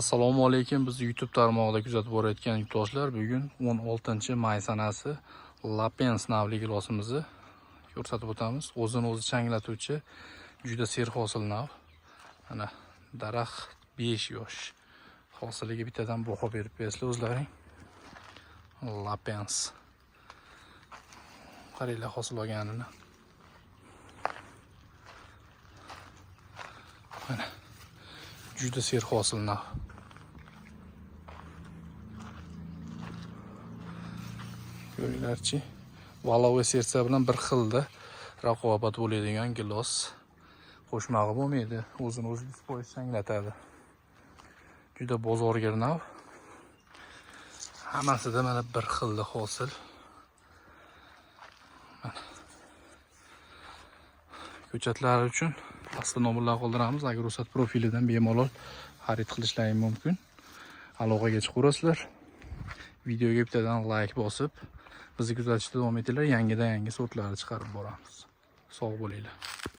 Assalomu alaykum. Bizni YouTube tarmog'ida kuzatib borayotgan yurtdoshlar, bugun 16-may sanasi Lapens navli gilosimizni ko'rsatib o'tamiz. O'zini o'zi changlatuvchi juda serhosil nav. Mana daraxt 5 yosh. Hosiliga bittadan baho berib berasizlar o'zlaring. Lapens. Qaranglar hosil olganini. Mana juda serhosil nav. Ko'ringlarchi, Valovoy sersa bilan bir xilda raqobat bo'ladigan gilos. Qo'shmog'i bo'lmaydi, o'zini o'zi 100% changlatadi. Juda bozorgir nav. Hammasida mana bir xilda hosil. Mana. Ko'chatlar uchun pastda nomerlar qoldiramiz. Agrosat profilidan bemalol xarid qilishlaring mumkin. Aloqaga chiqaverasizlar. Videoga bittadan like bosib, bizni kuzatishda davom etinglar. Yangidan yangi sortlarni chiqarib boramiz. Sog' bo'linglar.